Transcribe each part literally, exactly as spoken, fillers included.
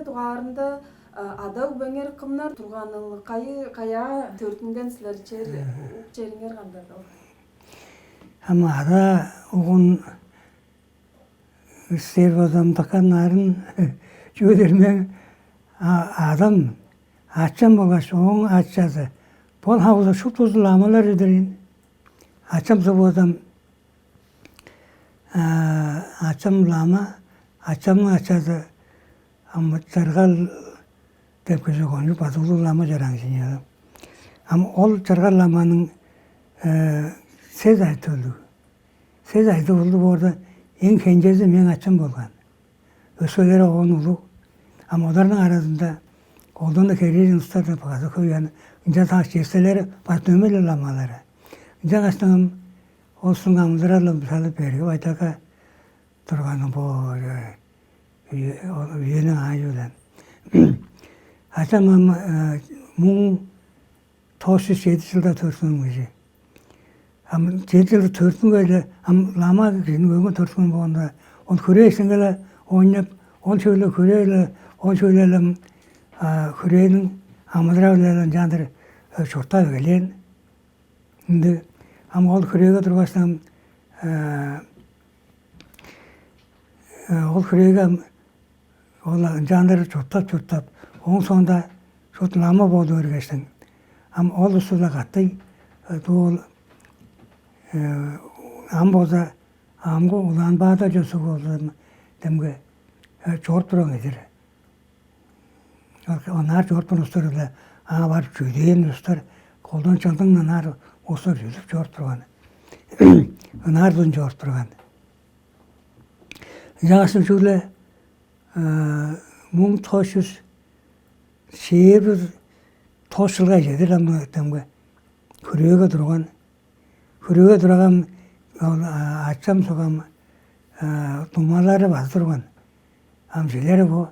Дугаарында ада-өгбеңер кымнар турганыл, кайы, каяа төрүттүнген силер, чер, ук чериңер кандыг ол? Ам ада угун истер болзам, дыка нарын чүве дээрмең, адам, ачам болгаш ооң ачазы, бол хавыза шуптузу ламалар эдирин. Ачам болзам, ачам лама, ачамның ачазы ам чыргал деп кижи кончуг базыглыг лама чораан кижи. Ам ол чыргал ламаның сес ай төлдүг. Сес ай төлдүг боорда, эң хенчези мээң ачам болган. Өскелери оон улуг. Ам оларның аразында олдан-на херээжен улустар-даа база хөй. Ынчан сааш честелери база дөмей-ле ламалары. Ынчангаш ам ол суң амыдыралым салып берип, айтага турганы бо үениң аайы-биле. Ачам ам муң тос чүс чеди чылда төрүттүнген кижи. Ам чеди чылда төрүттүнгеш-ле, ам лама кижиниң өңү төрүттүнген болганда, ол хүрээшинге-ле ойнап, ол чүве-ле хүрээ-ле, ол чүве-ле хүрээниң амыдыралы-биле ынчаандыр чурттап эгелээн. Ынды ам ол хүрээге тургаштың, ол хүрээге ам ол ынчаандыр чурттап-чурттап, ооң соонда шуут лама болу бергештиң, ам ол улус-биле кады дуу ол ам болза амгы Улаан-Баатар чооксу болза демге чоруп турган кижи-дир. Ынаар чоруп турган улустар-биле аңаа барып чүдээн улустар, колдон чылдың ынаар улустар чүдүп чоруп турган. Ынаар дузун чоруп турган. Ынчангаш чүгле муң тос чүс чээрби тос чылга чедир ам демге хүрээге турган. Хүрээге турган ол ачам сугам дуңмалары база турган. Ам чүлери бо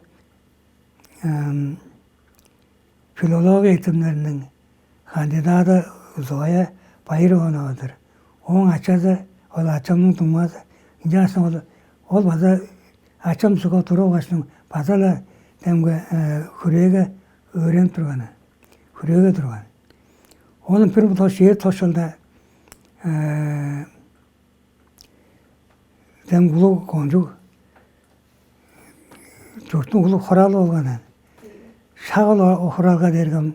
филология эртемнериниң кандидады Зоя Баировна-дыр. Ооң ачазы ол ачамның дуңмазы. Ынчангаш ол, ол база ачам сугга туруп алгаштың база-ла демге хүрээге өөренип турганы, хүрээге турган. Оон бир муң тос чүс чээрби тос чылда дем улуг кончуг чурттуң улуг хуралы болган. Шак ол хуралга дээрге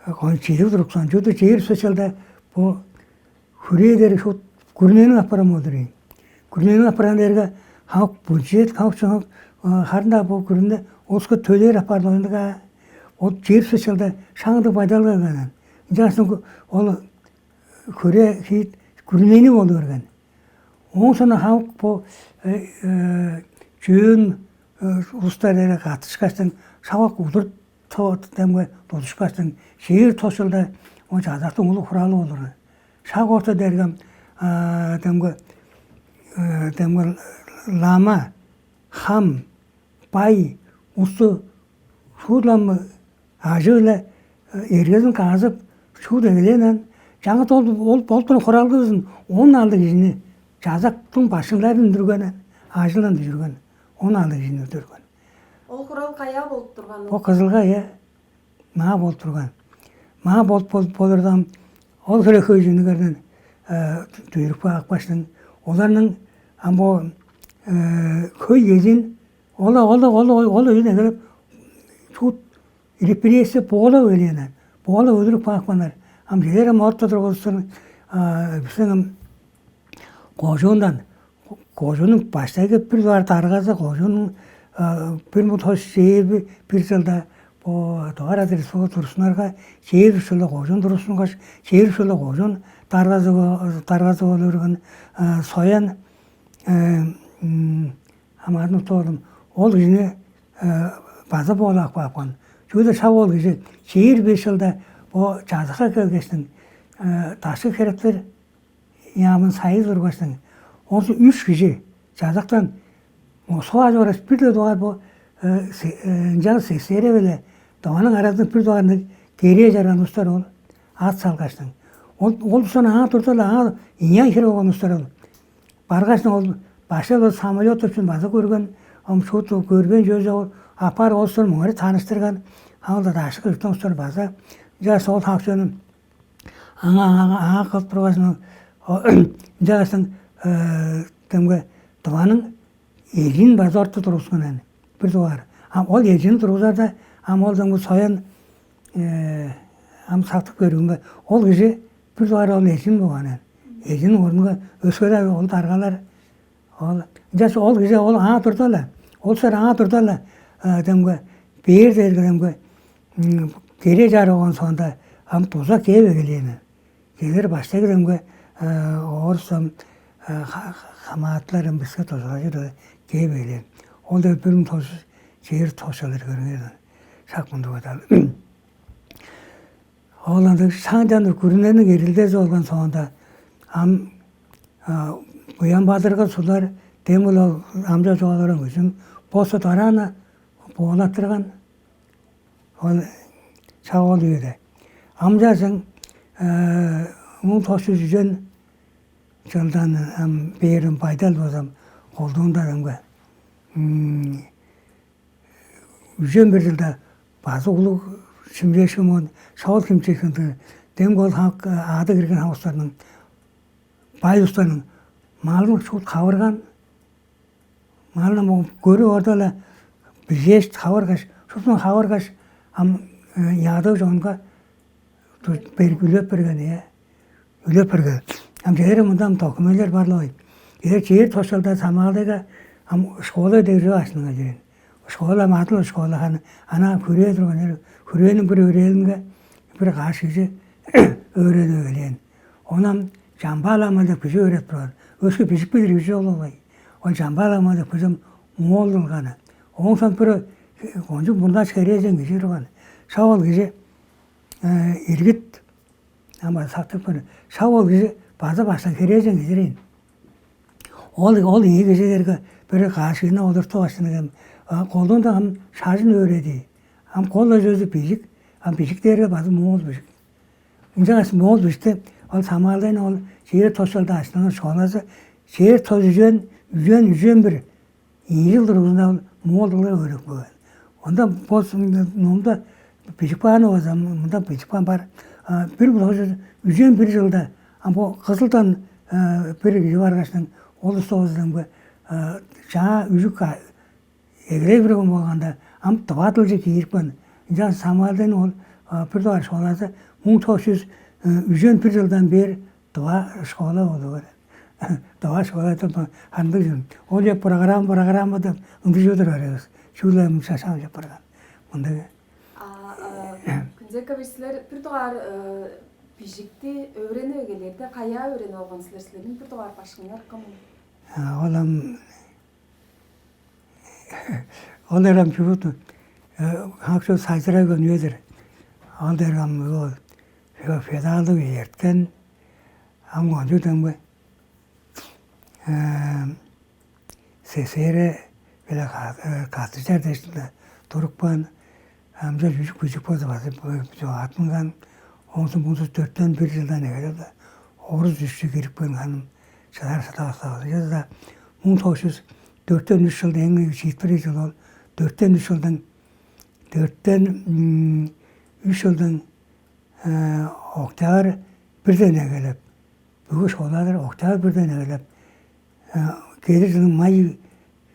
кончуг чидиг турупкан. Чүдү чээрби беш чылда бо хүрээ дээрге шуут күрүнениң апарган болдур ийин. Күрүнениң апарган дээрге хамык бюджет, хамык чоңук, харын-даа бо күрүне улуска төлээр апаар болган. Ол чээрби беш чылда шак ындыг байдал келген. Ынчангаш ол хүрээ хиит күрүнени болу берген. Ооң соонда хамык бо чөөн улустар эре каттышкаштың, шак удур демге тудушкаштың, чээрби тос чылда ол чазактың улуг хуралы болур. Шак орта дээрге демге, демге лама, хам, бай, улусту шуут-ла ам ажыы-биле эргезин каазып, шуут эгелээн аан. Чаңгыс ол, ол болуп турган хуралга безин он алды кижини чазактың башкыларын үндүрген аан, ажылын дүжүрген, он алды кижини үндүрген. Ол хурал каяа болуп турган? Бо Кызылга, э, маа болуп турган. Маа болуп, болуп болурда, ол хире хөй чүнүгерден дүжүрүп каапкаштың, оларның ам бо хөй эжин, ол, ол, ол, ол, ол эжин эгелеп, шуут репрессия боолап эгелээн аан, боолап өлүрүп каапканнар. Ам чедер ам орта тургузуптар, бистиң ам кожуундан, кожууннуң баштайгы бир дугаар даргазы, кожууннуң бир муң тос чүс чээрби бир чылда бо Тыва Арат Республика тургустунарга, чээрби чылда кожуун тургустунгаш, чээрби чылда кожуун даргазы, даргазы болуп үрген Соян, ам адын уттуп алдым, ол кижини база боолап каапкан. Чүге дээрге шак ол кижи чээрби беш чылда бо чазакка келгештиң, даштыкы херектер яамын сайыыр тургаштың, оон үш кижи чазактан Москвага чоргаш, бир-ле дугаар бо ынчан Сестерия-биле Тываның аразында бир дугаар ындыг керээ чарган улустар ол, ат салгаштың. Ол, ол улустан аңаа турда-ла, аңаа ийи ай хире болган улустар ол. Баргаштың ол башкы ол самолёт деп чүвени база көрген, ам шуут көрбээн чүве чок ол. апаар улустар муңары таныштырган, аңалда дашкы чурттуң улустар база ынчаарга ол хак чонум аңаа аңаа аңаа кылып тургаш, ынчаарга демге дываның элчин база орту тургускан. Бир дугаар ам ол элчини тургузарда, ам ол демге соян ам сактып көрүүмге, ол кижи бир дугаар ол элчин болган. Элчиниң орнунга өскелер ол даргалар. Ол ынчаш ол кижи ол аңаа турда-ла, ол сер аңаа турда-ла, демге бээр дээрге демге керээ чаар болган соонда ам дуза кээп эгелээн. Келер баштайгы демге орус ам хамаатылар ам биске дузалажыр кээп эгелээн. Ол дээр бир муң тос чээр тосчалар көрүңер. Шак мындыг бодал. Ол ындыг шаанчан күрүнениң эрилдези болган соонда ам буян бадыргы сулар демил ол амча чоолорун күжүм босу дараана боолаттырган. Ол чак ол үеде амчажың муң тос чүс үжен чылдан ам бээрин байдал болзам колдуунда демге үжен бир чылда база улуг шимчээшкин моон шавал химчээшкинди. Демги ол аады кирген хавыстарның бай устарның малын шуут хавырган. Малын көрүп орда-ла бижээш хавыргаш, шуптун хавыргаш, ам яадыг чонга берип үлеп берген. Ээ, үлеп берген. Ам чээрээ мында ам документилер бар-ла бой. Эр чээр тошчалда самаалдайга ам школа дегжип ашынга чейин. Школа мадыл школа ханы ана хүрээ турган эр хүрээниң бир өрээлинге бир каш кижи өөредип эгелээн. Ону ам Чамбаа лама деп кижи өөредип турган. Өске бижик билир кижи ол болгай. Ол Чамбаа лама деп кижи моол кылганы. Ооң соон бир кончуг мурнаш херээжен кижи турган. Шак ол кижи иргит ам база сактып көрүн. Шак ол кижи база баштай херээжен кижи ирейн. Ол ол ийи кижи дээрге бир каашыына олуртуп баштынып эм, колунда ам шажын өөредии. Ам кол эжези бижик, ам бижик дээрге база моол бижик. Ынчангаш моол бижикти ол самаалдайн ол чээр тосчалда аштынган школазы чээр тос үжен үжен үжен бир ийи чыл дургузунда ол моол дылга өөрүп каан. Онда бо номда бижип кааны болза, мында бижип каан бар. Бир болгаш үжен бир чылда ам бо Кызылдан бир кижи баргашның ол устугузунга чаа үжүк эгелей берген болганда, ам дывадылче киирипкен. Ынчан самаалден ол бир дугаар школазы муң тос чүс үжен бир чылдан бээр дыва школа болуп берген. Дыва школа деп андыг чүве. Ол я программа, программа деп ындыг чүве-дир арывыс. Чүгле ам шашаан деп барган. Мындыг. А, а, Күнзекович, силер бир дугаар бижикти өөренип эгелээрде каяа өөренип алган силер? Силерниң бир дугаар башкыңар кым? А, ол ам ол эрем чугуду хакчо сайзырайган үедир. Ол дээрге ам ол феодалдыг эрткен ам кончуг демги сесере биле каттыжар дээшинде турупкан. Амча жүжүк-күжүк болза база чогаатынган. Оңзун муңзу дөрттен бир жылдан эгелеп орус үшчү кирип каан ханым чыдар садавастаалыжыда муң тос чүс дөрттен үч жылда эң чиитпири жыл ол дөрттен үч жылдан дөрттен үч жылдан октябрь бирден эгелеп бүгү школалар октябрь бирден эгелеп келир жылдың май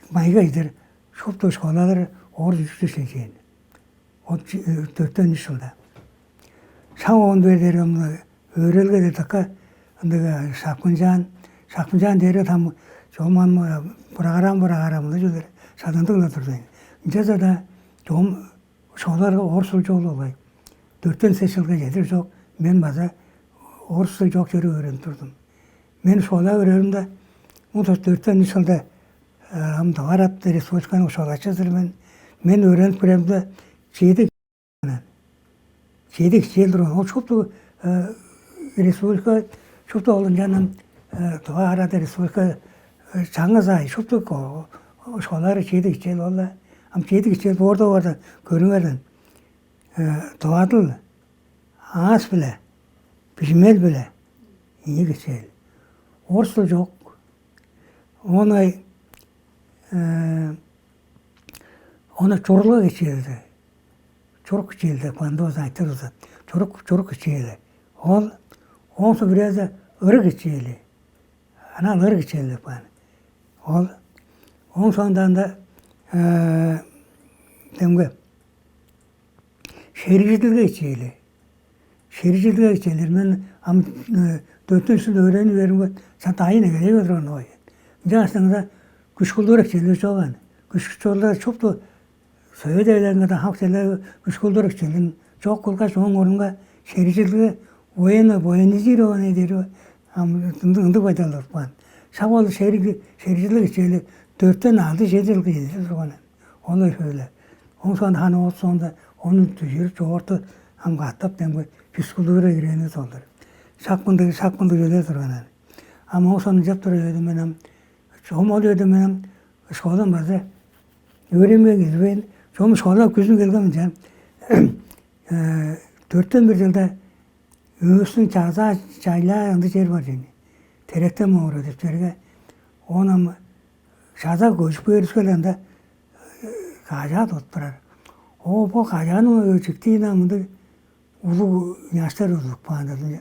майга чедир шупту школалар орус үчү шилчээн. Ол дөрттен үч жылда. Шак оон бээр дээрге мына өөрелге дээрдикке ындыг шапкынчаан, шапкынчаан дээрге там чогум ам бурагаарам бурагаарам мындай чүвелер шадаандыг-ла турду. Ынчалза-даа чогум школаларга орус дыл чок болгай. Дөрттен сес жылга чедир чок мен база орус дыл чок чери өөренип турдум. Мен школага киреримде муң тос дөрттен үч жылда ам Тыва Арат Республиканың школачызы-дыр мен. Мен өөренип киреримде чеди чеди кичээл турган. Ол шупту республика шупту ол ынчан ам Тыва Арат Республика чаңгыс аай шупту школалары чеди кичээл ол-ла. Ам чеди кичээл боорда боорда көрүңерден. Тывадыл аас-биле, бижимел-биле ийи кичээл. Орус дыл чок. Оон ай э, Ону чурулга кичээлди, чурук кичээлди деп каан болза айтыр болза, чурук чурук кичээли. Ол ооң соонда бирээзи ырыг кичээли, анаа ырыг кичээли деп каан. Ол ооң соонда ында демге шеригжилге кичээли. Шеригжилге кичээлдер мен ам дөртүнчү сыл өөренип бээримге чаа дайын эгелей берген ой. Ынчангаш аңаа күш кулдуурак черлер чоган. Күш чорлар чопту Совет Айларында хак черлер күш кулдуурак черлер чок кылгаш, ооң орнунга шеригжилге военно военизированный дээр ам ындыг ындыг байдалдар кылган. Шак ол шериг шеригжилге кичээли дөрттен алды чеди чыл киирдип турган. Ол өшөөле. Оң соонда ханы ол соонда ону дүжүрүп чоорту ам катап демге физкультура кирээни солдур. Шак мындыг шак мындыг чүвелер турган аны. Ам оң соонда чап тура өйдүм мен ам чогум ол өйдүм мен ам школам база өөренмей кирбейн чогум школа күзүн келген чаан. Дөрттен бир жылда Өөстүң чазаа чайлаа ындыг чер бар чүве. Теректен моора деп черге, оон ам чазаа көжүп кээрискеле ында кажаа тудуп турар. Оо, бо кажааның чиктиин ам мындыг улуг ыяштар улуг баан дедим.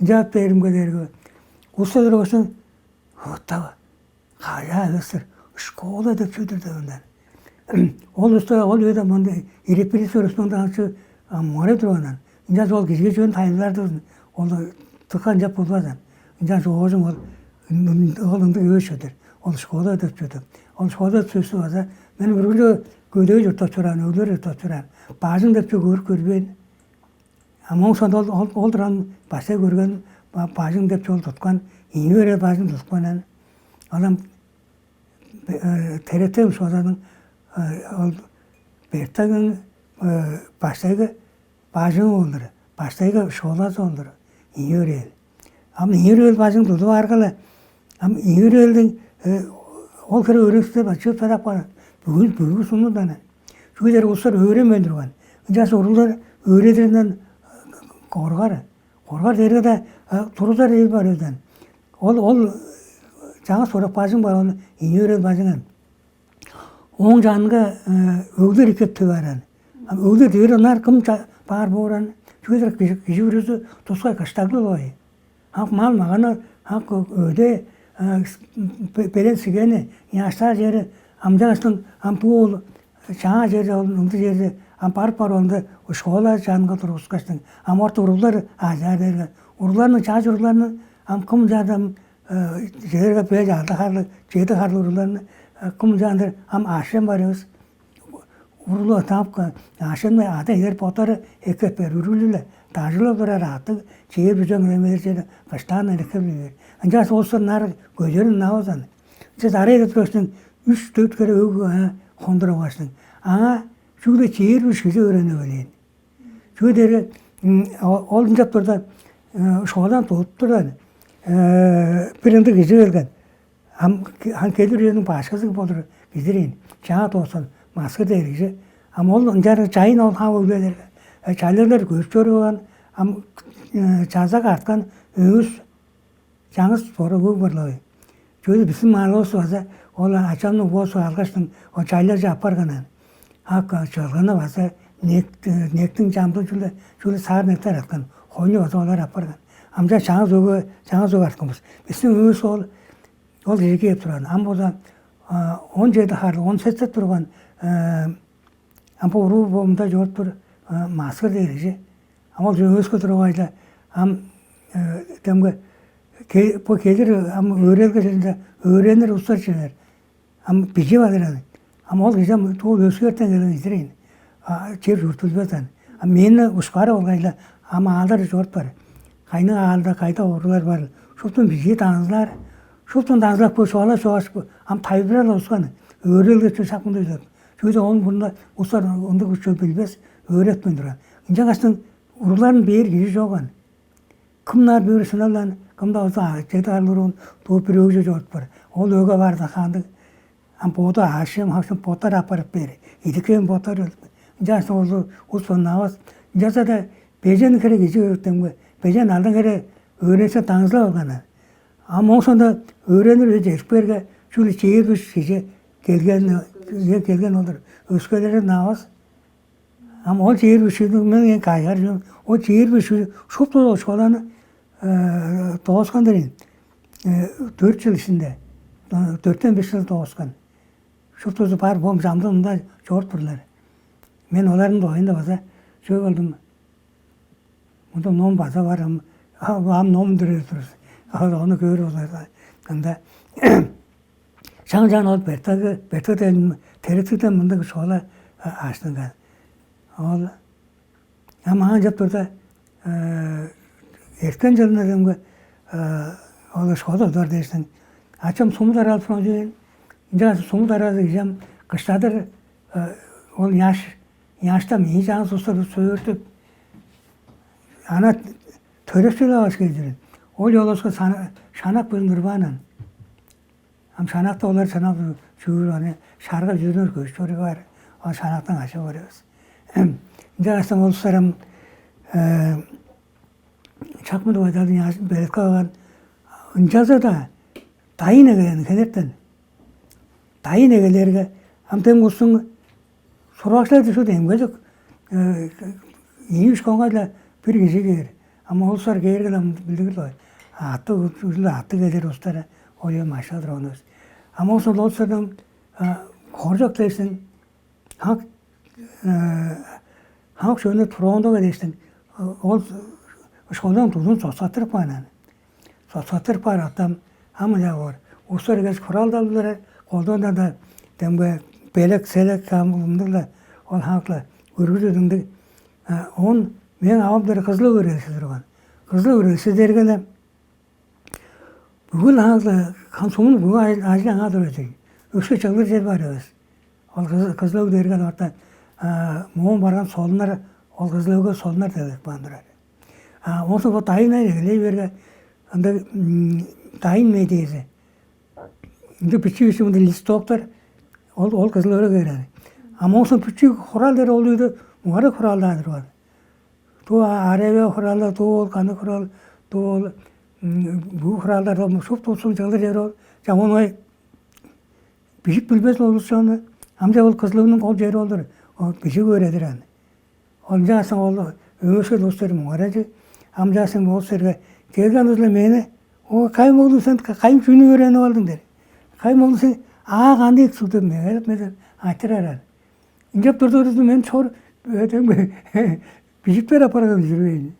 Ынчап бээримге дээрге уста тургаш, оттава. Каяа эвес-тир, школа деп чүве-дир деп ындан. Ол уста ол үеде мында ирепилис өрүспүнде ачы море турганнар. Ынчаш ол кижиге чөөн тайылбырлар дывзын. Ол тыкка ынчап болбазан. Ынчаш оожуң ол ол ындыг эвес чүве-дир. Ол школа деп чүве-дир. Ол школа деп сөстү база мен үргүлчү көдөө чурттап чораан, өглөр чурттап чораан. Бажың деп чүве көрүп көрбээн. А моң соонда ол ол ол турган баштай көрген бажың деп чуул туткан, ийи өрээ бажың туткан ан. Ол ам тереттен шугаданың ол бертагның баштайгы бажыңы болдур, баштайгы школазы болдур, ийи өрээ. Ам ийи өрээ бажың тудуп ааргала, ам ийи өрээлдиң ол хире өөрүнүштер бачыып садап каар. Бүгүн бүгү сумнудан. Чүге дээрге улустар өөренмейн турган. Ынчаарга уруглар өөредиринден коргар. Коргар дээрге-даа турузар ээл бар өден. Ол ол чаңгыс сурак бажың бар, ол ийи өрел бажыңы. Ооң чанынга өглер эккеп тывааран. Ам өглер дивер онаар кым баар бооран. Чүге дээрге кижи бүрүзү тускай кыштаглыг болгай. Ак мал-маганы, ак өде белен сигени ыяштаар чери амчаастың ам бу ол чаа черде ол ындыг черде ам барып бар онда школа чанынга тургускаштың ам орта уруглар ажаар дээрге уругларның чааш уругларны ам кым чаадам черге беш алды харлыг чеди харлыг уругларны кым чаандыр ам аашем бар эвес. Уруглар таапка, аашынмай ада эгер боттары эккеп бээр үргүлү-ле дажылап турар аъттыг чээр бүзөң эмээр чеде баштаан эрекке билбээр. Ынчаас ол сырнаар көдөрүн навазан. Че дарай деп тураштың үш-дөрт хире өг хондуруп кааштың. Аңаа чүгле чээр үш кижи өөренип элээн. Чүге дээрге ол ынчап турда школадан тудуп турда бир ындыг кижи келген. Ам хан келир үениң башкызы болур кижи-дир ийин. Чаа доозун маскы дээр кижи. Ам ол ынчаар чайын ол хаа өглээлер чайлыглар көжүп чоруур болган, ам чазак арткан өңүс чаңгыс бора өг барлавай. Чүге бистиң маалывыс база ол ачамны угуосу алгаштың ол чайлаже аппарганан. Ак чылгыны база нектиң чамдыг чүле чүле саар нектер арткан. Хойну база олар аппарган. Амча чаңгыс өгө чаңгыс өг арткан бис. Бистиң өс ол ол кижи кээп турган. Ам болза он чеди харлыг, он сестеп турган ам бо уруу бо мында чоруп тур маскыр дээр кижи. Ам ол өскө тургайда ам демге бо келир ам өөрелге черинде өөренир устар чүвээр. Ам бижип алыр аны. Ам ол кижи ам туул өскертен келген кижи-дир ийин. Чер чуртулбас аны. А мени ушкары болгай-ла ам аалдар чоруппар. Кайның аалда кайда оорулар бар. Шуптун бижии даңзылаар. Шуптун даңзылап көөр чугаалап чугааш ам тайылбырар-ла усканы. Өөрелге чүр шак мындай деп. Чүге дээш ооң мурнунда улустар ындыг чүве билбес, өөретпейн турган. Ынчангаштың уругларын бээр кижи чок аны. Кым-наар бөрү шыналдан, кым-даа болза чеди арлыырын дууп бир өгче чорупкар. Ол өгге баарда хаандыг. Ам боду аашым, хакшым боттар апарып бээр. Идиккээн боттар ылып. Ынчааш ол ус оннавас. Ынчалза-даа бежен хире кижи өртемге, бежен алдан хире өөренсе даңзылап алган. Ам ооң соонда өөренир үе чедип кээрге, чүгле чээрби үш кижи келген, келген ол-дур. Өскелери ынавас. Ам ол чээрби үш чүүлдү мен кайгар чүвем, ол чээрби үш чүүл шупту ол школаны дооскан-дыр ийин. Дөрт чыл иштинде, дөртен беш чыл дооскан. Шуптузу бар, бо чамдык мында чоруп турлар. Мен оларның дугайында база чүве кылдым. Мында ном база бар, ам ам ном дүрер турус. Ону көөр болза, ында чаң-чаң ол Бертага, Бертага Теректигде мындыг школа ааштынган. Ол ам аңаа чоп турда, эрткен чылын демге ол школа олар дээштиң. Ачам сумут араал фронтуен, ынчангаш сумут араазы кижи ам кыштадыр ол яш, яшта мээң чаан сустар сөөртүп, ана төрөпчүлеп алгаш кел чүрүн. Ол ёлоска шанак быын кырбаанан. Ам шанакта олар шанак чүүр аны шарга чүүрүнөр көш чору бар. Ол шанактан качып барабыз. Ынчангаш ол улустар ам чакмыдып айтады, белеткеп алган. Ынчалза-даа дайын эгелээн хенертен. Дайын эгелээрге, ам дем улустуң сургакчылар дижи демгежик ийи-үш коңга-ла бир кижи кээр. Ам ол улустар кээрге-ле ам билдигил ой. Аъттыг, аты келир улустар ол эм ашка турганывыс. Ам ол улустардан хоржок дээштиң, хак хак шөне туроонда дээштиң, ол школдан тудун соскаттырып каан. Соскаттырып каар оттам ам ынча боор. Улустар кээш хуралдалдылар, колдуунда-даа демге белек-селек ам ындыг-ла, ол хаак-ла үргүлүг ындыг. Он мээң авам дээрге кызыл өгүрелси турган. Кызыл өгүрелси дээрге-ле бүгү хаак-ла, хан сумун бүгү ажыл аңаа турар чүве. Өске чыглыр чер бар эвес. Ол кызыл өг дээрге орта моон барган солуннар, ол кызыл өгге солуннар деп айтпаан турар. А оон соң бо дайын ай эгелей берге, ындыг дайын медээзи. Ындыг бичии-бичии мындыг листоктар, ол ол кызыл өрге кээр. А моон соң бичии хурал дээр ол үйде муңарай хуралдаар турган. Дуу ареве хуралы, дуу ол каны хурал, дуу ол бүгү хуралдар ол шупту улустуң чыглыр чери ол. Ча ону бижип билбес ол улус чону. Амча ол кызыл өгнүң ол чери ол-дур. Ол бижип өөредир аны. Ол ынчаасан ол өске улустар муңарайчы. Амчаасан ол силерге келген узула мени: «О, кайым оглу сен, кайым чүнү өөренип алдың?» — дээр. «Кайым оглу сен аа кандыг суг?» — деп меңереп меден айтырар аны. Ынчап турда мен чор бижиптер апарган жүрбейн.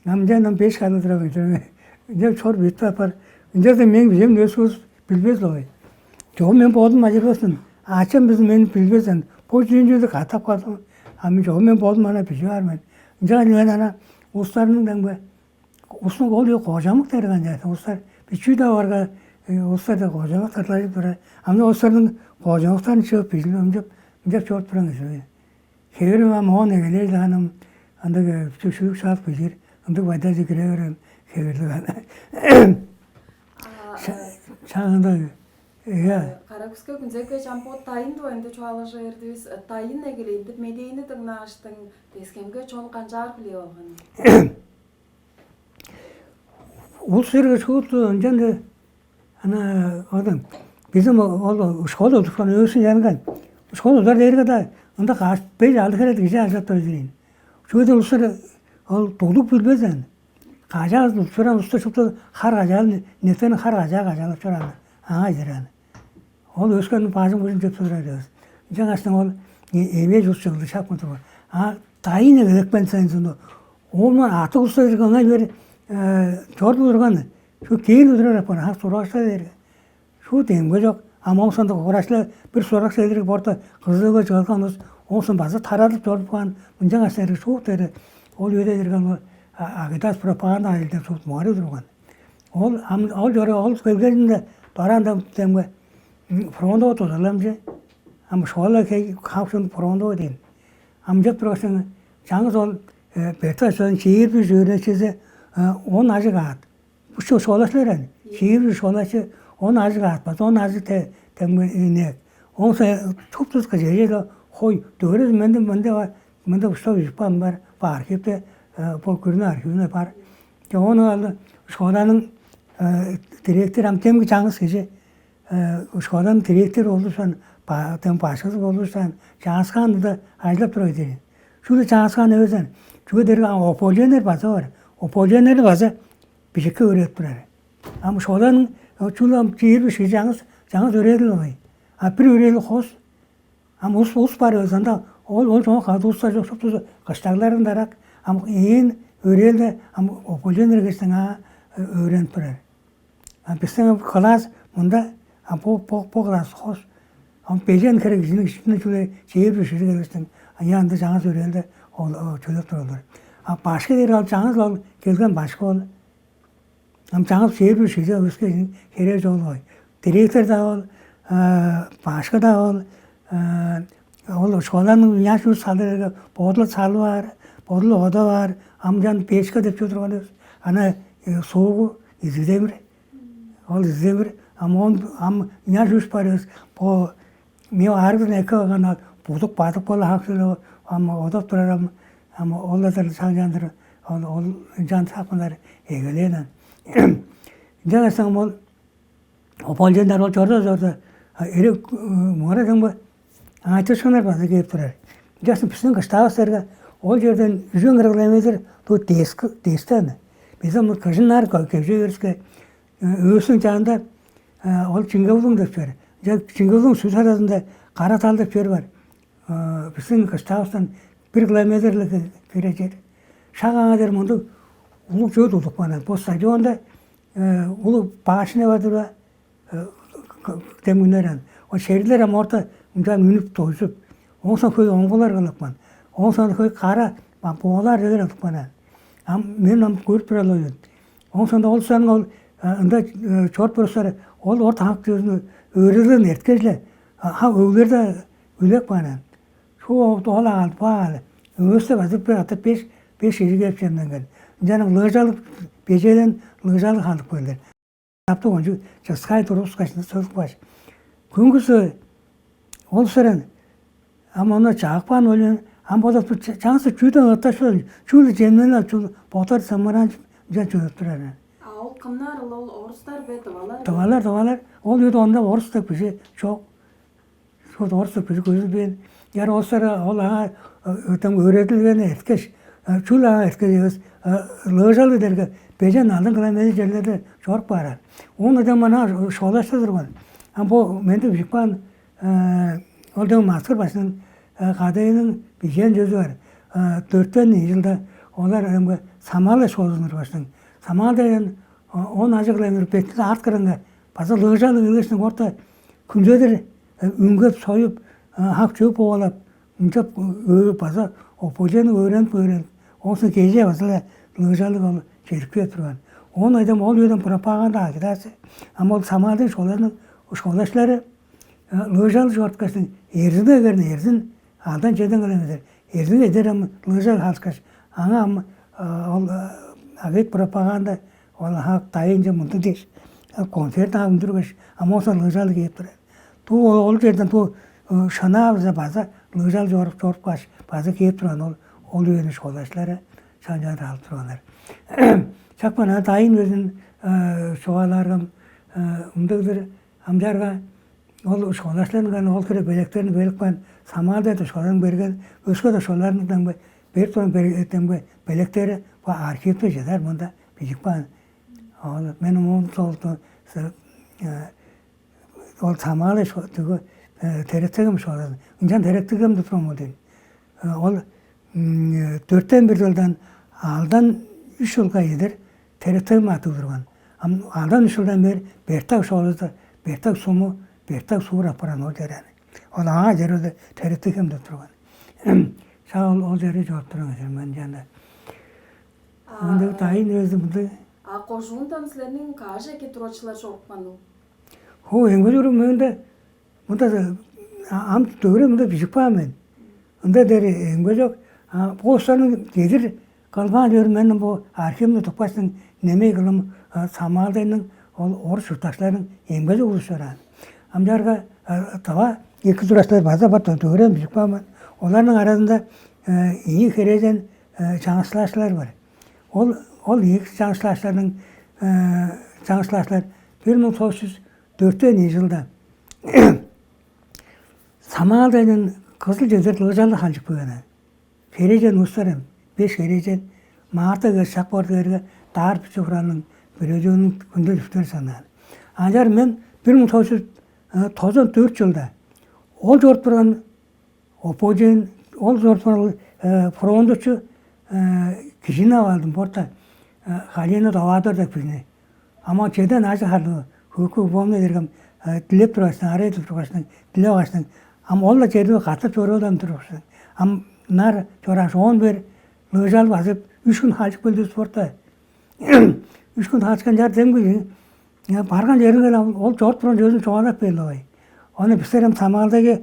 Амчаан ам беш ханы турар ынча чор битти апар. Ынчаарда мээң бижем нөөскүс билбес-ле ой. Чогум мен бодум ажырбасын. Ачам безин мени билбезен. Бо чүүнчүдү катап калдым. А мен чогум мен бодум ана бижип аар мен. Ынчаар мен ана улустарның даңбы улустуң ол кожамык дээрген чааса улустар бичүү-даа барга улустар да кожамык тыртылажып турар. Ам улустарның кожамыктарын чыып билип ынчап ынчап чоруп турган кижи. Хевирим ам оон эгелээр-ле аным ындыг чүшүрүк шаап кижир, ындыг байдалче кире берген хевирлиг ана. Шагында, ийе. Каракүске күнзекке чампот дайын дугайында чугаалажы бердивис. Дайын эгелээн деп медээни дыңнааштың дескемге чон канчаар билип алган? Улус черге шуут ынчан ана одан бизим ол школа удурткан өөрүшүн чарынган. Школа удар дээрге да ында каш беш алды херет кижи ажылап турар ийин. Чүге улустар ол дуглук билбезен. Кажаал туран улустар шупту хар кажаал нетен хар кажаа кажаалап чораан. Аңаа чыраан. Ол өскенниң бажың бүрүн чөп турар эвес. Ынчангаш ол эмээ чурт чыгылды шапкын турган. А дайын элекпен сайын сону. Ол ман аты улустар ыңай бер чорду турган. Шу кээли турар апкан ак сургачтар дээрге. Шу демге жок. А моңсонда курачла бир сурак селериг борта кызыыга чыгалган улус оңсон база тарадып чоруп каан. Мынчангаш дээрге шуук дээри ол үеде дирген ол агитас пропаганда айылдап шуут муңарып турган. Ол ам ол чора ол келгенинде дораан демге фронтовый тузаламчы. Ам школа кей хавшын фронтовый дейн. Ам чеп тургашын чаңгыс ол берташ чээрби жөөречизи он ажыг аат. Бушчу школачылар ан. Чээрби школачы он ажыг аат база он ажыг те демге инек. Оңса туптус кыжеже хой дөрүз менде мында бар. Мында бушта ужуп каан бар. Бо архивте бо күрүнү архивине бар. Ону алды школаның директор ам демги чаңгыс кижи школаның директору болушкан, тем башкызы болушкан, чаңгыс каан-даа ажылдап турар дээни. Чүгле чаңгыс каан эвес-ен, чүге дээрге ам уполчениелер база бар. Уполчениелер база бижикке өөредип турар. Ам школаның чүгле ам чээрби ши чаңгыс, чаңгыс өөредил болгай. А бир өөредил хос. Ам ус ус бар ызанда ол ол чоон кады уста чок шуптузу кыштагларындарак ам ээн өөрээлде ам уполчениелер кижиниң аңаа өөренип турар. А бистиң класс мында, а бо бо бо класс хос. Ам бежен хире кижиниң ишинде чүгле чээрби шижиг келгештиң, ыя ында чаңгыс өөрээлде ол чөлеп туралар. А башкы дээр ал чаңгыс ол келген башкы ол. Ам чаңгыс чээрби шижиг өске херээ чогулгай. Директор-даа ол, башкы-даа ол, ол школаның ыяш үс салдырарга бодулу салып аар, бодулу одап аар, ам чан печка деп чүве турган эвес. Ана суугу изигдемир. Ол изигдемир. Ам он ам ыяш үш бар эвес. Бо мен аарыгдан эки каган будук бадык бола хак ам одап турар ам ам ол-ла шаң чандыр ол ол ынчан сапкыннар эгелээн. Ынчангаш ол Ополченнер ол чорда-чорда, эрек муңарадан бо аңаачышкыннар база кээп турар. Ынчаарга бистиң кыштаавыстарга ол черден үжен кыргыл эметир дуу дээсти аны. Биз ам кыжыннар кевже бериске, өөстүң чаанда ол Чиңгевлуң деп чүве бар. Ынча Чиңгевлуң сүс аразында Кара тал деп чүве бар. Бистиң кыштаавыстан бир километрлиг кире чер. Шак аңаа дээр мындыг улуг чөө тудуп каан. Бо стадионда улуг башня бар-дыр ба? Демгиннер ан. Ол шерилер ам орта ынчан үнүп дожуп, оон соң хөй оңгулар кылып каан. Оон соң хөй кара боолар дегер кылып каан. Ам мен ам көрүп турар-ла мен. Оон соң ол саның ол ында чоруп турушсар, ол орта хамык чөзүнү өөреден эрткеш-ле, ха өглерде үлеп каан. Шуут ол албаалы. Өсте базып бир ата беш беш кижи кээп чемненген. Ынчан лыжалык бежелен лыжалык халып келдир. Апты ончу чыскай турупскаш, сылыпкаш. Күнгүсү ол сырын ам ону чагып каан ойлун ам бодап чаңсы чүүден ытташ чүүл чемнен чүүл бодар самаран ынчан чүрүп турар. А ол кымнар ол орустар бе, тывалар? Тывалар, тывалар. Ол үйде онда орус деп кижи чок. Шуут орустуг кижи көзүлбээн. Яра олсара ол аңаа өтен өөредилгени эрткеш, чүл аңаа эрткеш эвес, лыжалы дерге бежен алдын километр черлерде чоруп баарар. Оон ынчан мана школашта турган. А бо менде бижип каан ол дем маскыр башының кадайының бижээн чөзү бар. Дөртен ийи жылда олар эмге самаалда школазын баштың. Самаалда он ажыглайныр бетти арткырынга база лыжалы кылгыштың орта күнчедир үнгеп союп, хак чөөп угалап, ынчап база оппожени өөренип өөренип, оон кежээ база-ла лыгыжалыг ол чедип кээп турган. Оон айдам ол үеден пропаганда агитация. Ам ол самаалдыг школаларның школачылары лыгыжалыг чорупкаштың эрзинге кээрин эрзин алдан чеден кылам эдер. Эрзинге эдер ам лыгыжалыг халышкаш, аңаа ам ол агит пропаганда ол хак дайынче мынды дээш, концерт ап үндүргеш, ам оон лыгыжалыг кээп турар. Туу ол черден туу шынаавыза база лыгжал чоруп чоруп каш база кээп турган ол ол үени школачылары шанчаан алып турганнар. Чакпана дайын өзүн чугаалааргам ындыгдыр амчаарга ол школачыларынга ол кире белектерин берип каан самаалдайды школадан берген өске да школаларындан берип турган демге белектери бо архивте чыдар мында бижип каан. Ол мен оон солду ол самаалай түгү теректегем шугаладым. Ынчан теректегем деп турган ол дейм. Ол дөрттен бир жылдан алдан үч жылга ийдир теректегем атып турган. Алдан үч жылдан бери бертак шугалады, бертак суму, бертак суур апарган ол дерени. Ол аңаа чер теректегем деп турган. Шаа ол ол дери чоруп турган мен жана. Ындыг дайын өзү мындай. А кожуундан силерниң каажа эки турачылар чорупкан ол? Хо эмге чорум мында мында ам дөгүрү мында бижип каан мен. Ында дери эмге жок. Бу улустарның дедир кылбаан чорум мен бу архивни тупкаштың немей кылым самаалдайның ол орус чурттакчыларның эмге жок улус чораан. Амчаарга тыва эки турачылар база бар дөгүрү бижип каан мен. Оларның аразында ийи херээжен чаңгышлаачылар бар. Ол ол ийи чаңгышлаачыларның чаңгышлаачылар бир муң тогуз жүз Дөртен ийи чылда Самаалдайдан Кызыл чедер лыжалыг халчып каан. Херээжен улустар эм, беш херээжен, маарта кээр шак бор дээрге даар бичи хураның бирөөдүүнүң хүнде дүфтер санаан. Ынчаар мен бир муң тос чүс тозан дөрт чылда ол чоруп турган опожен, ол чоруп турган фронтучу кижини ап алдым, борта Галина Довадор деп кижини. Ама чеден ажыг харлыг хөкү болну дергем, дилеп тургашсың, арай деп тургашсың, дилеп каштың. Ам ол-ла черди катап чоруп тургашсың. Ам нар чорааш, оон бээр лыжал базып, үш хүн халчып келди спортта. Үш хүн халчкан чар демги барган черинге ол чоруп турган чөзүн чугаалап берди ой. Ону бистер ам самаалдайга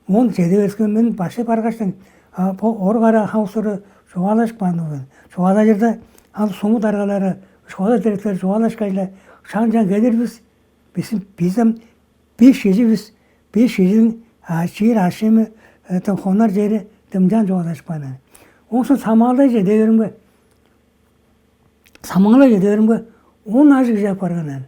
он чеде берскен мен башкы баргаштың, бо орук ара хаусуру чугаалашып каан болган. Чугаалажырда ал суму даргалары, школа директору чугаалашкайла, шаң-чаң келир бис, бистиң бизем беш кижи бис, беш кижиниң чиир ашемы, тым хонар чери дымчаан чугаалашып каан. Оңсон самаалдайже дээримге, самаалдайже дээримге он ажыг кижи апарган.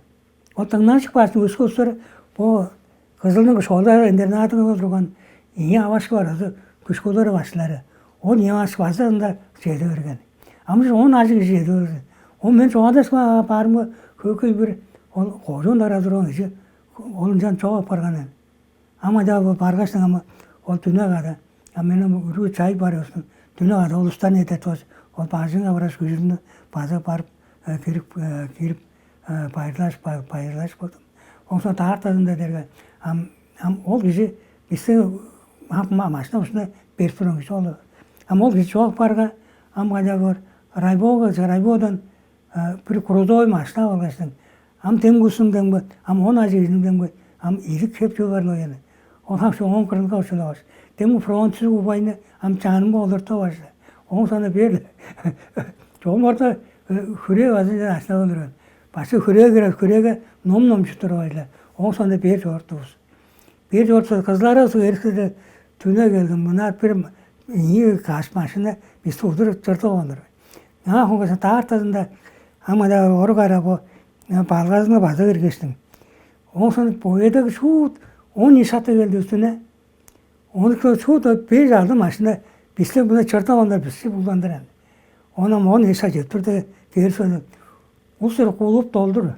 Ол дыңнажып каашты өске улустар бо Кызылдың школдары интернатыгы турган ийи авашкы бар азы күшкүлери баштылары. Ол ийи авашкы база ында чеде берген. Амчы он ажыг кижи чеде берген. Ол мен чугаалашкан баарымга хөкей бир ол кожуун дара турган кижи ол ынчан чок апарган. Ам ада бо баргаштың ама ол дүне када. А мен ам үрүү чай бар өстүн. Дүне када улустан эдер тош ол бажыңга бараш күжүрүндү база барып кирип кирип байырлаш байырлаш болдум. Оңсон таартазында дерге ам ам ол кижи бисти машина ушуна берип турган кижи ол. Ам ол кижи чогуп барга ам кайда боор райбога райбодан бир крузовой машина алгаштың. Ам тем кусун демге ам он ажыгыжын демге ам илик хеп чугарлыгыны. Ол хам шоон кырылга ошулагаш. Демги фронтсуз убайны ам чаанымга олуртуп бажы. Оң сана бээр. Чогум орта хүрээ базынчан аштап олурган. Башы хүрээ кирер, хүрээге ном-ном чуттуруп айла. Оң сонда бээр чоортувус. Бээр чоортувус кызлар озу эриксиде түне келген. Мынаар бир ийи каш машина бисти удур чыртып олур. Аңаа хугаса таартазында ам ада орук ара бо балгазынга база киргештиң. Оң сону боедаг шуут он ишаты келди үстүне. Ону шуут беш алды машина бисти мына чыртып олар бисти булгандыран. Ону он иша чыптырды кээр сону. Улсур куулуп долдур.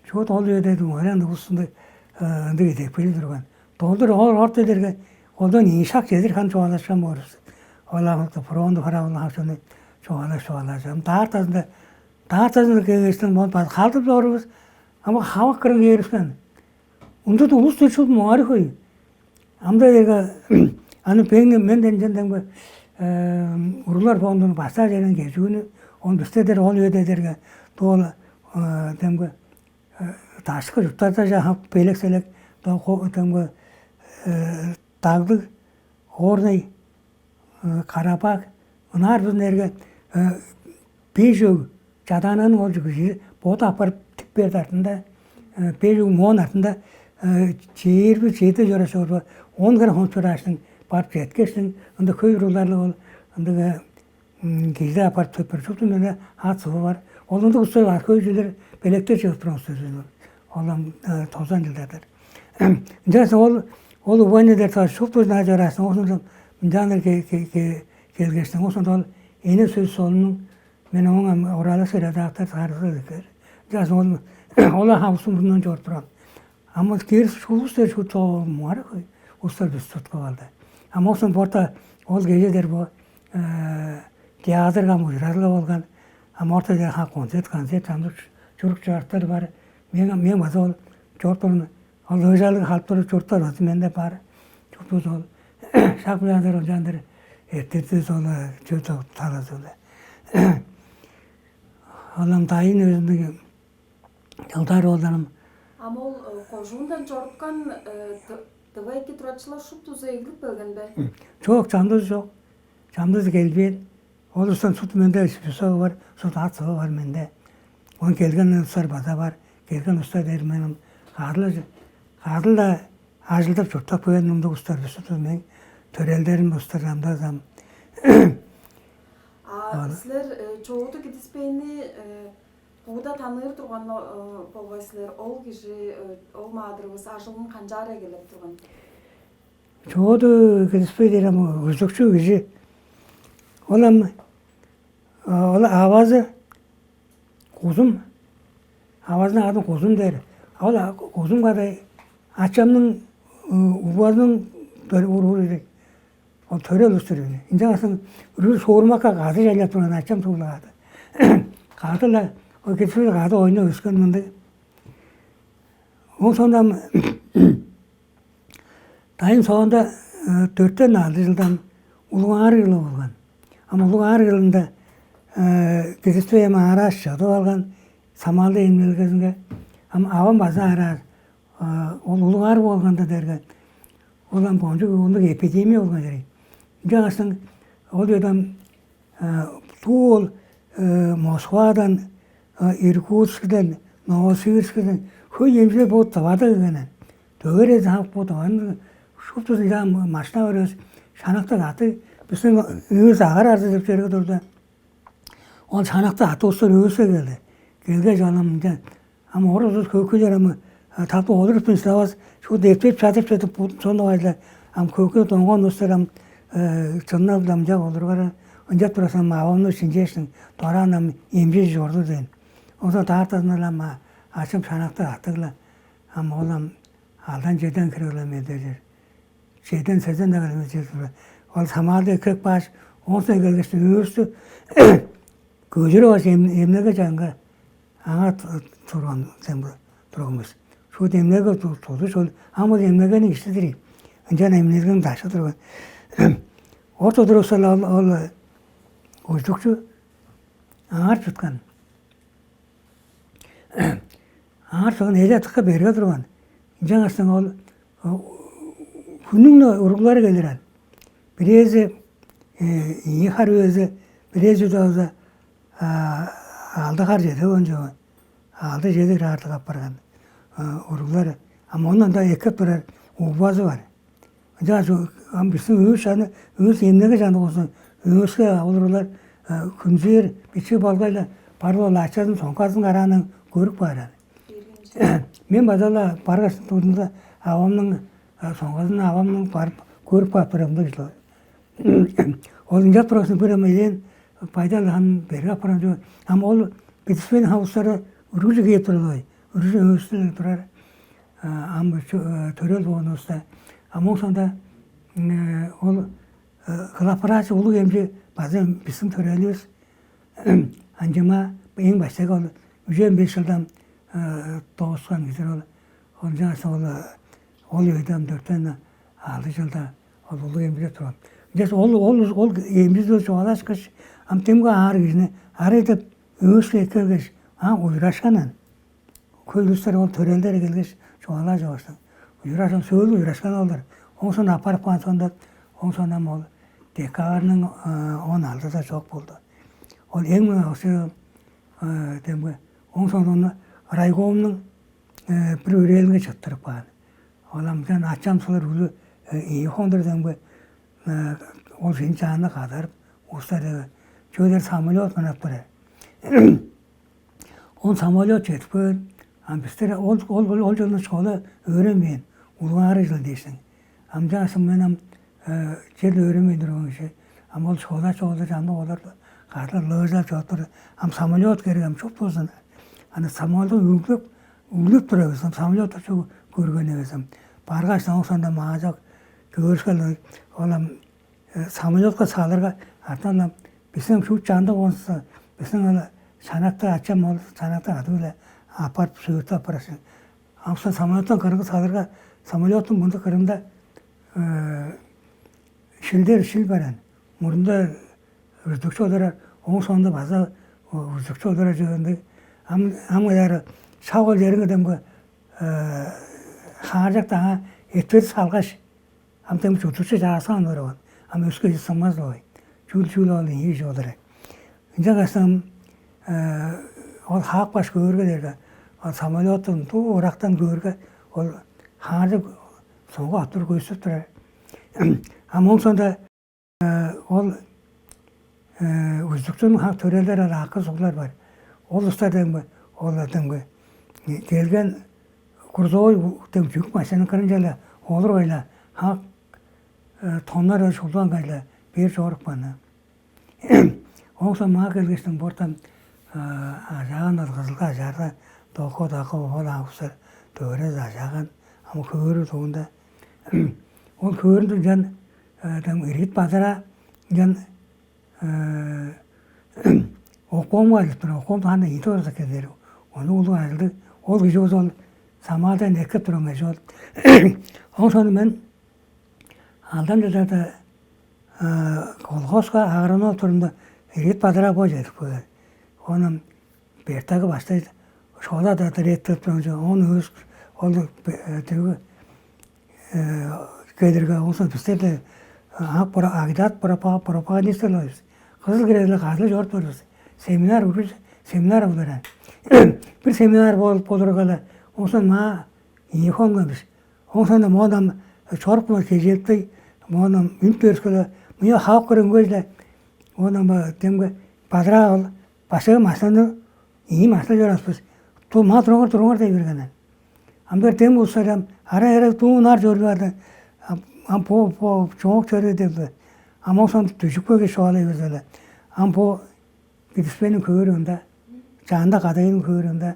Чуут ол үеде дуңаран улустунда ындыг идепкили турган. Долдур ол орта дерге олдан ийи шак чедир хан чугаалашкан боорувус. Ол амыкты фронту харавыллаан шуну чугаалаш чугаалажам. Даартазында даартазында кеңештен бол база халдып чорувус. Ама хавак кырын кээришкен. Ындыда улус дечил муңарыг хөй. Амда эге аны беңне мен денчен демге уруулар фондунуң башта черин кежүүнү он бистедер ол үедедерге доол демге дашкы чурттарда жаап белек-селек демге даглыг Горный Карабак ынаар бизин эрге беш өг чадаананың ол кижи боду аппарып тип берди артында беш өг моон артында чээрби чеди чора чорба он грамм хончурааштың барып четкештиң ында хөй урууларлыг ол ындыга кижиде апарып төппүр чупту менде ат сывы бар. Ол ындыг устар бар хөй жилер белектер чыгып турган устар ол ам тозан жылдардар. Ынчаарса ол ол убайны дээр таар шупту наа чораастың оозундан мынчааннар келгештиң оозунда ол эне сөс солунуң мен оон ам оралаш редактор таарызы экер. Ынчаарса ол ол хавсун мурнунан чоруп турган. Ам ол кирис улус дээр шуут муңарыг устар бис туткуп алды. Ам оозун борта ол кежедер бо театрга ам ужуражылап алган. Ам орта дээр ха концерт концерт ам чурук чугаартар бар. Мен мен база ол чоруп турган Ол ыжалыг халыптар чурттар база менде бар. Чуртувус ол шак быядар ынчаандыр эртирдивис ол чү талазы ол. Ол ам дайын өзүндүг жылдар болдарым. Ам ол кожуундан чорупкан дывайки турачылар шуптузу эглип келген бе? Чок, чамдызы чок. Чамдызы келбээн. Ол устан сут менде списогу бар, сут ат сывы бар менде. Он келген устар база бар. Келген устар дээрим мен кадыл кадыл-да ажылдап чурттап келген мындыг устар бис сут мен төрелдерим устар амдазам. А силер чоодуг идиспейни Ууда таныыр турган болгай силер, ол кижи, ол маадырывыс ажылын канчаар эгелеп турган? Чоду киришпей дээрем, үзүкчү кижи. Ол ам ол авазы Кузум, авазының адын Кузум дээр. Ол Кузум кадай ачамның угбазының урууру дег. Ол төрел улус-тур ийин. Ынчангаш үргүл суурмакка кады чайлап турган ачам суурлагаады. Кады-ла ол кетпес кады ойнап өскен мындыг. Ооң соонда дайын соонда дөртен алды жылдан улуг аар кылып болган. Ам улуг аар кылында кедиспей ам аарааш чыдып алган самаалда эмнелгезинге. Ам авам база аараар. Ол улуг аар болганда дээрге ол ам кончуг улуг эпидемия болган дээрей. Ынчангаш ол үеде ам дуу ол Москвадан, Иркутскіден, Новосибирскіден хөй эмчилер бо Тывада келген. Дөгер эди хамык бо Тываның шуптузун ам машина өрөөс шанактар аты биздин өөс агар арзы деп черге турда. Ол шанакты аты устар өөске келди. Келгеш анам ынча ам орус көкүлер ам таптып олуруптун сылавас шуут эптеп чадып чадып сонугайла ам көкү донгон устар ам чыннап дамчак олургара ынчап турасам авамны шинчээшиң дораан ам эмчи чорду дээн. Озо даартазыннар ам ачым шанакты аттыгла ам ол ам алдан чеден километр чеден сезен километр ол самаалды эккеп кааш оон соң келгеш өөстү көжүрүп алгаш эмнеге чанга аңаа турган турган бис. Шуут эмнеге тудуш ол ам ол эмнегениң иштидир ийин. Ынчан эмнелгениң дашы турган. Орта туруусал ол уйдукчу аңаар чыткан. Аңаар чыткан эли атыкка берге турган. Ынчангаш ол хүннүң уруглары келир аан. Бирээзи ийи хар үези, бирээзи удаваза алды хар чеде он чогу алды чеди градус апарган уруглар ам ону ында эккеп турар угбазы бар. Ынчангаш ам бистиң өөс чаны өөс эмнеге чаны болзун өөске уруглар күнзээр бичии болгай-ла бар ол ачазын соңказын карааның көрүп каар. Мен база-ла баргаш тудумда авамның соңгазын авамның барып көрүп каап турар ындыг чыл. Ол ынчап турган бир эме элээн байдал ам берге апарган чүве. Ам ол битиспейн хавыстары үргүлчү кээп турар ой. Үргүлчү өстү турар. Ам төрел болгонувуста. Ам ол сонда ол кылапыраачы улуг эмчи база биздин төрелибиз. Анчыма эң баштайгы ол үжен беш жылдан дооскан кижи ол. Ол жаас ол ол өйдөн дөртен алты жылда ол улуг эмчилеп турган. Жас ол ол ол эмчизи чугаалашкыш ам демге аар кижини арай деп өөшке эккелгеш а уйрашканан. Көйлүстер ол төрелдер келгеш чугаалаа чугаштың. Уйрашкан сөөлү уйрашкан олар. Оңсон апарып каан сонда оңсон ам ол декабрьның он алтыда чок болду. Ол эң мына ошо демге оң соонда ону райкомнуң бир өрээлинге чыттырып каан. Ол ам мен ачам сылар үлү ийи хондур демге ол сени чаанына кадарып устар чүвелер самолет мынап барар. Он самолет чедип кээр. Ам бистер ол ол ол жылны школа өөренмээн. Улугаары жыл дээшсиң. Ам жаасың мен ам жел өөренмей турган кижи. Ам ол школа чоолда чамдык олар каарлар лыыжап чоотур. Ам самолет керек ам чоп болзун. Аны самолет үглеп үглеп тура берсем, самолет чүг көрген эвесем. Баргаш оң сонда маажок көөрүшкел ол ам самолетка салырга артан ам биздин шуут чандык онсуза биздин ала шанакта ачам ол шанакта ады биле апарып сөөртүп апарасың. Амса самолеттан кыргы салырга самолеттун мындык кырында шилдер шил баран мурунда үрдүкчү олурар оң соонда база үрдүкчү олурар жыгындыг ам ам ыяары шак ол жериң демге хааржак даңа этпеди салгаш Ам демче удурчу чааскаан ырыван, ам өске сыңмас оой. Чүүл-чүүл ол ийи чүве олар. Ынчангаш ам ол хаак баш көөрге дээрге, ол самолеттан дуу ырактан көөрге, ол хаанчы соңга оттур көстүп турар. Ам оң соонда ол үздүктүн хаак төрелдер ара акы суглар бар. Ол устар демге Ол демги келген грузовой, демги жүк машина кырынче-ле олуруп-ла, хак тоннар шулдуп аңгай-ла бээр чорупкан. Ооң соонда маңаа келгештиң бортан ажааган ол Кызылга, ажаарга, дохо-дохо ол авсар дөгерез ажааган, ам хөөрү дугунда. Ол хөөрүнде ынчан иргит бадыраа ынчан обкомга айлып тур, обком таанда ийи дорза келдер. Ону улуг ажылдыг ол кижи болза, ол самаадан эккеп турган кижи ол. Ооң соонда мен алдан чыдарда колхозка агроном турумда иргит бадыраа бо чедип кээр. Ону Бертагы баштай школада директор турган чок, оон өс ол дөгү келирге, оон соң бистерде ак агитат пропагандистер бис. Кызыл кирезиле кадылы чоруп турбус. Семинар үрүс, семинар болур. Бир семинар болуп болургала, оон соң маа ийи хонган бис. Оон соң моон ам чоруп кылган кежээптей, моон ам үнүп берискеле, мыйа хавып көрүн көй-ле. Оон ам демге бадыраа ол башкы маштаны ийи машина чораспыс. Ту ма туруңар, туруңар дей бергеннер. Ам бер дем улустардан ара-ара дуунар чорбаады. Ам бо бо чоок чору деп. Ам ол соң дүжүп келгеш чугаалай берзеле. Ам бо кидиспейниң хөөрү ында, чаанда кадайының хөөрү ында.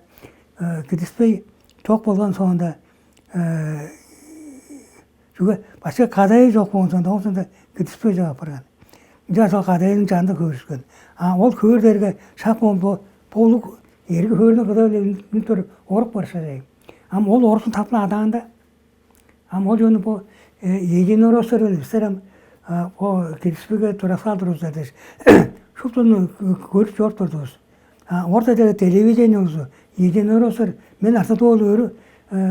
Кидиспей чок болган соонда, чүге башка кадайы чок болгон соонда, ол соонда кидиспей чок апарган. Ынча сол кадайының чанында хөөрүшкен. А ол хөөр дээрге шак бо бо улуг эрги хөөрүнү кыдап эле үнүп тур орук барышкажай. Ам ол орукун таплап адаанда, ам ол чонну бо единороссор бистер ам бо киришпиге тураскаал турувузар дээш, шуптуну көрүп чоруп турдувус. А орта деле телевидение улузу единороссор, мен арта доол өрү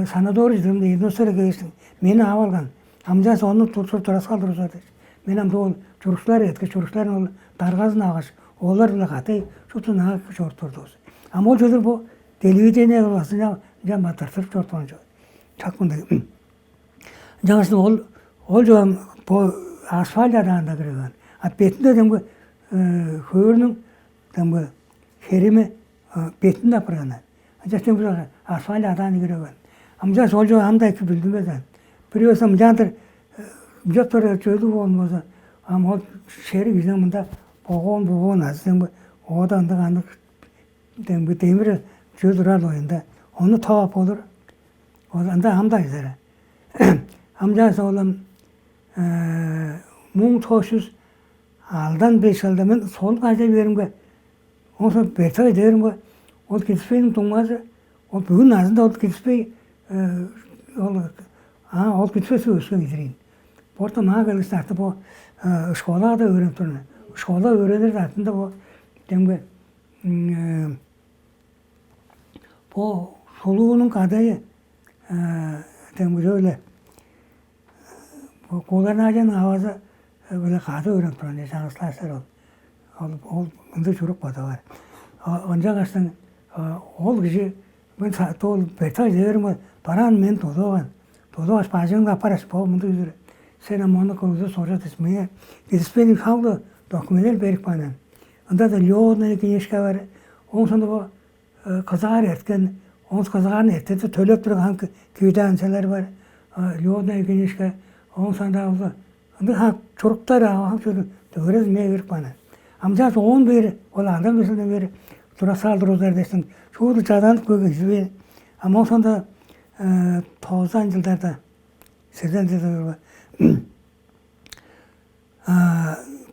санаторий чыдырымда единороссор кээштиң мени ап алган. Амчаас ону турсур тураскаал турузар дээш. Мен ам доол чурукчулар эткеш, чурукчуларын ол даргазын алгаш, олар-биле катай шупту ынак чоруп турдувус. Ам ол чылдыр бо телевидение базынча ынчан бадыртырып чорупкан чок. Чак мындай. Ынчангаш ол ол чугам бо асфальт адаанда кирген. А бетинде демги хөөрүнүң демги херими бетинде апарган. Ынчаш демги асфальт адаан кирген. Амчаш ол чугам ам-даа эки билдинмезен. Бир эвес ынчаандыр ынчап тура чөлүг болган болза, ам ол шериг кижиниң мында богоон богоон азы демги оода ындыг андыг демги демир чүве турар оюнда. Ону топ ап болур. Ол ында ам-даа изере. Амчаас оолам муң тос чүс алдан беш чылда мен солун кажай беримге, оон соң бертак эдеримге, ол кидиспейниң дуңмазы, ол бүгүн назында ол кидиспей ол а ол кидиспей өскен кижирейн. Борта маа келгеш арты бо школага да өөренип турган. Школа өөренир артында бо демге бо сулуунуң кадайы демги чүве-ле бо губернаторнуң авазы-биле кады өөренип турган чаңгыс класстар ол. Ол ол ындыг чурук бодавар. Ынчангаштың ол кижи мен ол бетал чевериме бараан мен тудуган. Тудугаш бажыңымга аппараш бо мындыг үдүр. Сен ам ону кылгызы соржа дис мыйа кидиспейниң хамгы документер берип каанын. Ында да лёдная книжка бар. Оң соонда бо кызаар эрткен, оңус кызаарын эртеде төлеп турган киидаанчалар бар, лёдная книжка, оң сандагы ындыг хак чуруктар ам чүрү дөгерез мээ берип кааны. Амчаас оон бээр ол андан бисинден бээр турасаал турузар дээштиң чууда чаданып көөгө кижи бээр. Ам ол сонда тозан жылдарда, сезен жылдарда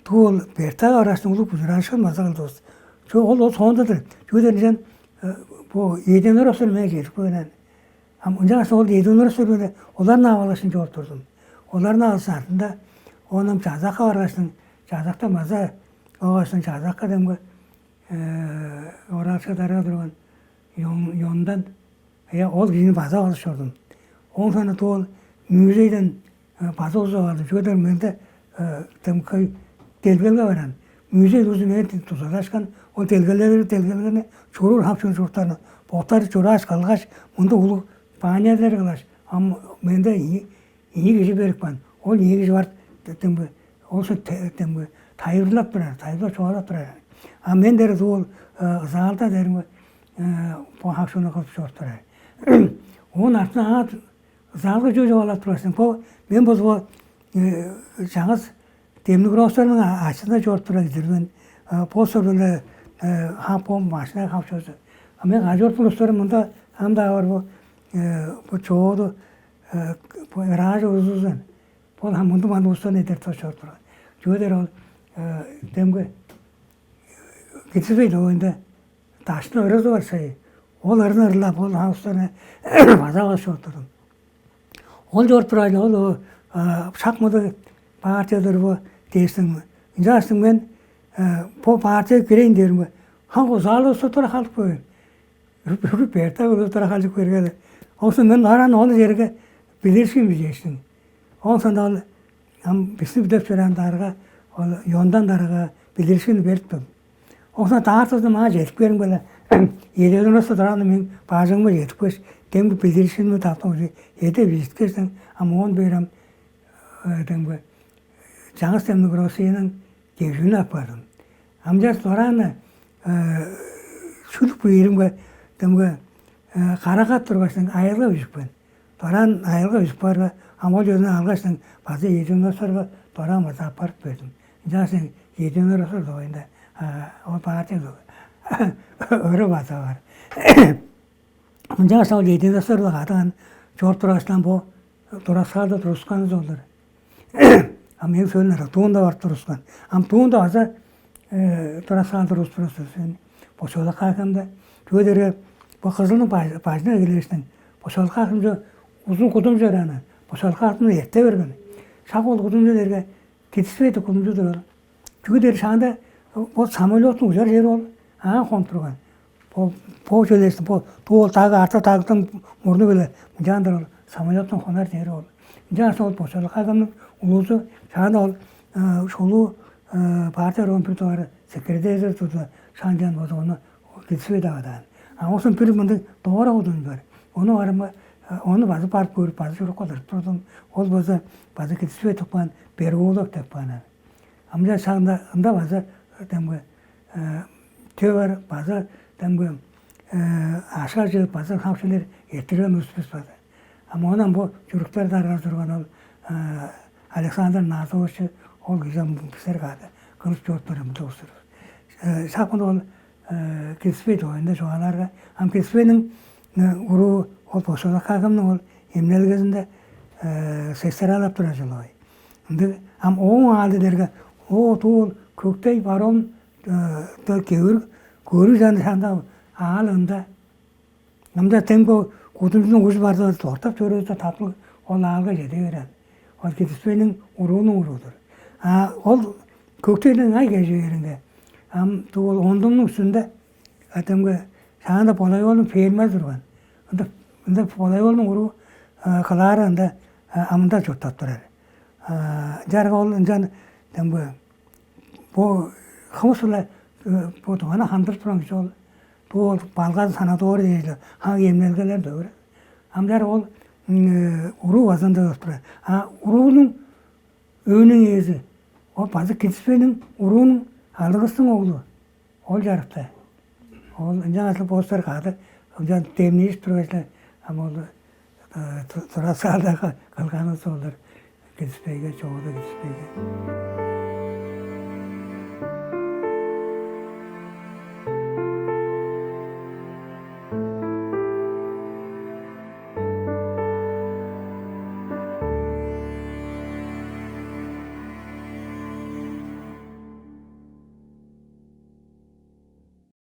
Дуу ол бертак аразын улуг бужураашкын база кылдывыс. Чүге ол ол соонда-дыр. Чүге дээрге ынчан бо эден оростор меңээ чедип келген. Ам ынчангаш ол эден оростор биле оларны авалашын чоруп турдум. Оларны алышын артында оон ам Чазакка баргаштың, Чазакта база огаштың Чазакка демге оралышка дарга турган Ён- Йондан ол кижини база алгаш чордум. Оон соонда дуу ол музейден база узуп алдым. Чүге дээрге менде тымкай делгелге баран. Музей узу мен тузалашкан ол делгелер делгелгени чуруур хам чуруктарны боттары чурааш кылгаш, мында улуг банялар кылгаш, ам менде ийи кижи берип каан. Ол ийи кижи бар демги ол демги тайылбырлап турар, тайылбырлап чугаалап турар. А мен дээрге дуу ол ызаалда дээрге бо хавшуну кылып чоруп турар. Оон артын аңаа залга чүве чугаалап тургаш, бо мен болза бо чаңгыс демниг ростарның ачызында чоруп турар кижи мен. Бо соруле хап бо машина хавшоозу. А мен качы чоруп турустарым мында ам-даа бар бо бо чоору бо ыраажы узузун. Бо ам мынды маны устан эдер тос чоруп турган. Чүге дээр ол демге китсизбейди оюнда даштын ырызы бар сай. Ол ырын ырлап ол хавыстарны база баш чоруп турдум. Ол чоруп турган ол шахматы партиялар бо дээштиң. Ынчааштың мен бо партияга кирейн дээримге, хаңгы узаалы уступтар халып коюн. Үрүп берта улуттар халчып көргеле. Оңсун мен аран ол черге билиришкин бижээштиң. Оңсун ол ам бисти бүдеп чораан дарга ол ёндан дарга билиришкин берип тур. Оңсун таартызым аа жетип көрүң беле. Елеонуста тураны мен бажыңыма жетип кеш, демги билиришкинми таптым уже эде бижиткештиң, ам оон берем демги чаңгыс демниг Россияның кевжүүнү аппаардым. Амчаар дорааны шүлүк бийиримге демге карагат тургачтың айылга үжүпкен. Дораан айылга үжүп баарга, ам ол чүвени алгачтың база эдион осорга дораан база аппарып бердим. Ынчаашың эдион осор дугайында ол баар чыгдыл. Өрү база бар. Ынчангаш ол эдион осор кадыган чоруп тургачтан бо тураскаалда турусканы золдур. Ам эң сөөлүнде туунда барып турускан. Ам туунда база тураскаалда турус турус сен бошоолакка акамда. Чүге дээрге бо кызылдың бажына келгештен бошоолакка акым узун кудум чорааны. Бошоолакка акым эрте берген. Шак ол кудум чедерге китиспейди кудум чедер ол. Чүге дээр шаанда ол самолеттуң ужар жери ол аан хонуп турган. Бо бо чөлестин бо туул дагы арта дагдың мурну биле мынчаандыр ол самолеттуң хонар жери ол. Ынчаарса ол бошоолакка акымның улуузу шаанда ол шулуу партия ром бир дугаар секретарь турда шаан чаан болза ону килсивей деп адаан. А оон бир мындыг доора удун бар. Ону барымга ону базып барып көрүп базып чуруп калдырып турдум. Ол болза база килсивей тыпкан Беруулов деп каан. Амча шагында ында база демги төө бар база демги ашка чыып база хамшылар эртирген улус база. А моон бо чуруктар даргар турган ол Александр Назович ол кижи бисер каада кылып чоруптар ымча устур. Шак мында ол кирспейт оюнда чугаалаарга, ам кирспейниң уруу ол бошоолак кагымның ол эмнелгезинде сестер алап турар чылой. Ындыг ам ооң аалды дерге, оо туул көктей барон кевир көрү чанды шанда аал ында Ында тем бо кудумчунуң ужу барды тортап төрөөзү таптыг ол аалга чеде берген. Ол кидиспейниң уруунуң уруу-дур. А ол көктөйден ай кежи беринге ам ол ондумнуң үстүнде атемге шаанда болай болдуң ферма турган. Ында ында болай болдуң уруу кылаары ында амында чурттап турар. Жарга ол ынчан тем бо хымыс-ла бо дугана хандырып турган кижи ол. Бо ол балган санаторий дээш-ле хаң эмнелгелер дөөр. Амчаар ол уруу базында тура. А уруунуң өөнүң ээзи ол база кидиспениң уруунуң алыгыстың оглу. Ол чарыкта. Ол ынчан аслы боостар каады. Ынчан демнээш тургаш-ла ам ол турасаалдага кылганы соолар кидиспейге, чоогуда кидиспейге.